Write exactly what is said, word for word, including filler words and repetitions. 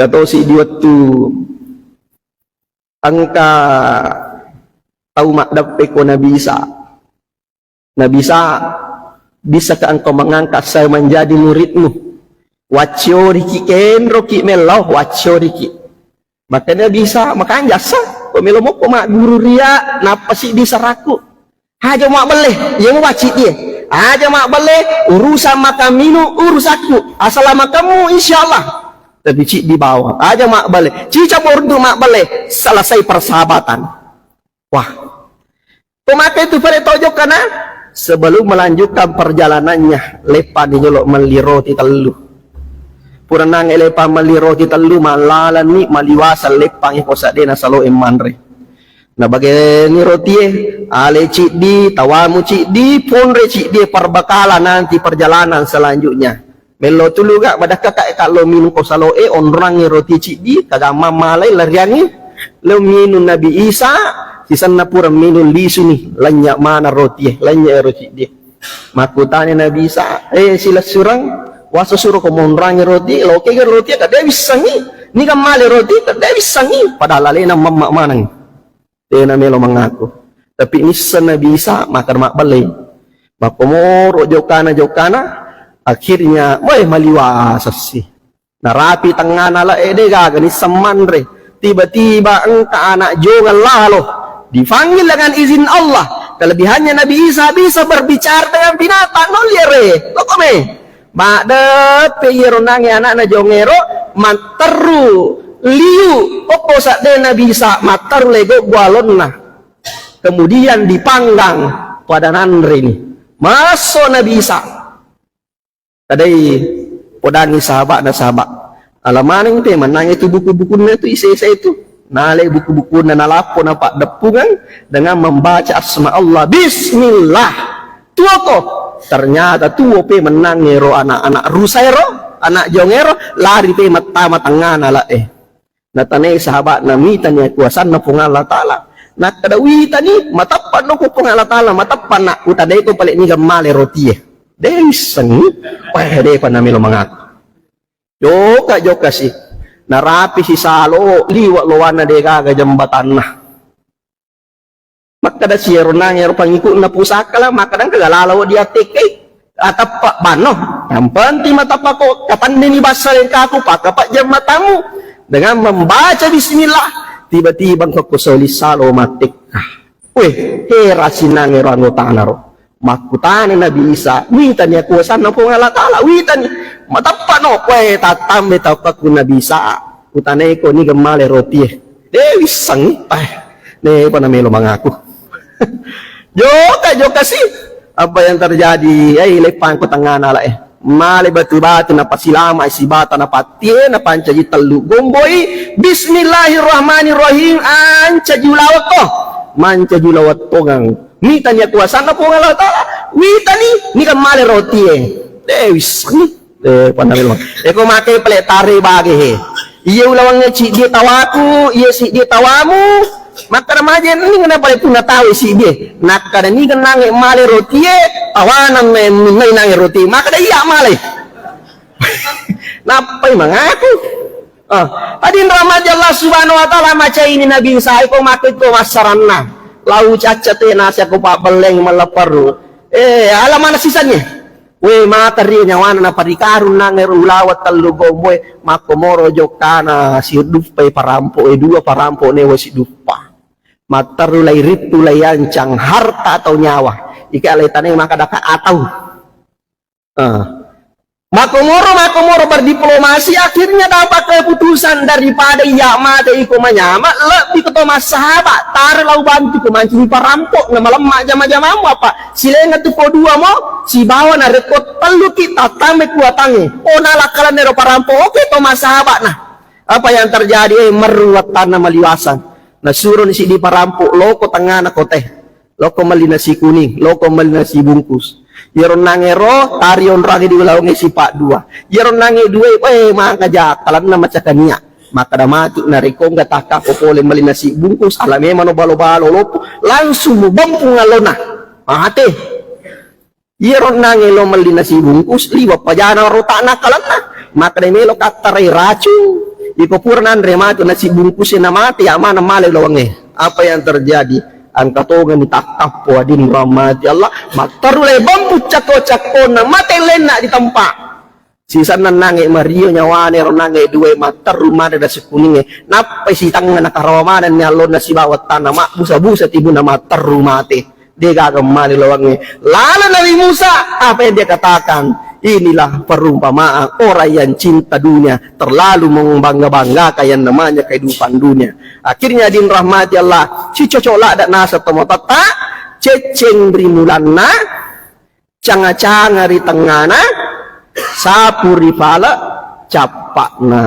Katosi di wettu engka tau maddeppe ko Nabi Isa. Nabi Isa, bisakah engkau mengangkat saya menjadi muridmu? Waccioriki, kenroki mellau, waccioriki. Makanya Nabi Isa, makanja sa, ko melo mokko magguru ria, nappa siddi saraku. Aja mabbelle, iya mu bacci die. Aja mabbelle, urusan makan minum, urusakku. Asal makanmu, insya Allah. Tapi ciddi bawang. Aja mabbelle. Cica bordu mabbelle, selesai persahabatan. Wah. Pemakai tu pale tojo kana, sebelum melanjutkan perjalanannya, leppani jolo melli roti tellu. Pura nange leppang melli roti tellu, malalani maliwasa leppang ko sadena salo e manre. Na bageni rotie, ale ciddi, tawamu ciddi, ponre ciddi, perbekalan nanti perjalanan selanjutnya. Mello tulu ga, madakka ka, ka lo minum ko salo e, onrangi roti ciddi, kagamma malai lariangi, lo minum Nabi Isa, sisenna pura minum lisu ni, lanya mana rotie, lanya ero ciddi. Makkutani Nabi Isa, eh, silessureng, waso suro ko monrangi roti, lo kega roti, ka de wissengi, ni gammale roti, ka de wissengi, padahal alena mamma maneng. Tena melo mangaku. Tapi nisseng Nabi Isa, maka mabbellei. Makkomoro jokana-jokana, akhirnya, weh, maliwasassi. Narapi tengngana la ede gaga nisseng manre. Tiba-tiba engka anak jongang lalo. Dipanggil dengan izin Allah. Kelebihannya Nabi Isa bisa berbicara dengan binatang, no liere. Tokome. Maddeppe iyaro nange anakna jongero, matteru liu, okko sadde Nabi Isa, matteru lego gualonna. Kemudian dipanggang pada nanreni. Masso Nabi Isa. Kadai podangi sahaba'na sahabat. Ala maneng te mennang itu buku-bukunna itu ise-ise itu. Nale buku-bukunna nalappo napaddeppungeng dengan membaca asma Allah. Bismillah. Tuoko. Ternyata tuo pe mennang ero anak-anak rusa ero, anak jong ero, lari pe mattama tengngana la e. Natanai sahabatna, mitani akuasanna Puang Allah Ta'ala. Nakkeda witani, matappa no ko Puang Allah Ta'ala, matappa nak, utanai ko pale niga male rotie. De isseng, wah, de pa namelo mangaku. Joka-joka si. Narapi si salo, liwa lowanna de gaga jembatanna. Makkeda si ero nang ero pangiku'na pusakala, makkeda engka galala wo diattekkai. Atappa banno. Yang penting matappa ko katandini bassa lengkaku, pakka pajjeng matamu. Dengan membaca bismillah, tiba-tiba engka ko soli salo mattekka. Weh, hera sinang ero anggotana ro. Makkutana Nabi Isa, witani akuasanna Puang Allah Ta'ala, witani. Matappa no, koe tattambe tau kakku Nabi Isa. Kutanai ko ni gemmale rotie. De wisseng, eh, ne pa namelo mangaku. Joka, joka si. Apa yang terjadi? Eh, leppang ko tengngana la eh. Male batu-batu napasilama sibata napattie, napancaji tellu gomboi. Bismillahirrahmanirrahim. Ancaji ulawekko. Mancaji ulawettongang. Mitani akuasanna Puang Allah Ta'ala. Witani, ni kan male rotie. De wisseng. Eh, panamelo. Eko make pale tare bage he. Iye ulawangnge ciddi tawaku, iye siddi tawamu. Makkada maje ni ngena pale tuna tawe siddi. Nakkada ni gennange male rotie, tawanang me minnai nange roti. Makkada iya male. Nappai mangaku. Ah, hadin rahmati Allah Subhanahu wa Ta'ala, macaini Nabi Isa, iko mate to massaranna. Lau cacca te nasi aku pabelleng maleperru. Eh, ala mana sisanya? We, mata ri nyawana na parikarung nang ero ulawa tellu gomboe, makkomoro jokkana siduppai parampo, eh, dua parampo newa siduppa. Matteru lai rittu lai ancang harta atau nyawa. Ika lai tane maka daka atau. Ah. Makomoro, makomoro berdiplomasi, akhirnya dapat keputusan daripada iya mate iko manyama, lebih ke Thomas sahabat, tare lau bantu ke mancing parampok, na malemma jama-jamamu apa? Silenga tu ko dua mo, sibawa na rekko tellu ki tatambe kuatange. Oh, nalakalan nero parampok, oke, Thomas sahabat nah. Apa yang terjadi? Eh, meru wattanna maliwasang. Nasuroni siddi parampok, loko tengngana kote. Loko melli nasi kuning, loko melli nasi bungkus. Iyaro nangero, tari onrangi di ulawengnge sipa dua. Iyaro nange dua, eh, maka jakalanna macakania. Makkada matu, narekko engka takka ko pole melli nasi bungkus, ala memang no balo-balo loppo, langsung mubempung allona. Mate. Iyaro nange lo melli nasi bungkus, liwa pajana rotana kalanna. Makkada melo kattarai racung. Iko pura nanre matu nasi bungkusé na maté, ya mana malai lawangnge. Apa yang terjadi? Engka tongeng ni takkappo, hadirin rahmati Allah. Matteru lebang puccakko-cakkona, maté lenna di tempat. Sisanna nange mario nyawane ro nange dua, matteru mana nasi kuningngé. Nappai sitengnga nakarawa manenni allonna sibawa tana, mabbusa-busa tibuna, matteru maté. Dé'gaga mali lawangnge. Lala Nabi Musa, apa yang dia katakan? Inilah perumpamaan orang yang cinta dunia, terlalu membangga-banggakan yang namanya kehidupan dunia. Akhirnya, hadirin rahmati Allah, sicocok ladda naseng tomatoatta, cecceng ri mulanna, canga-canga ri tengngana, sapu ri pale cappa'na.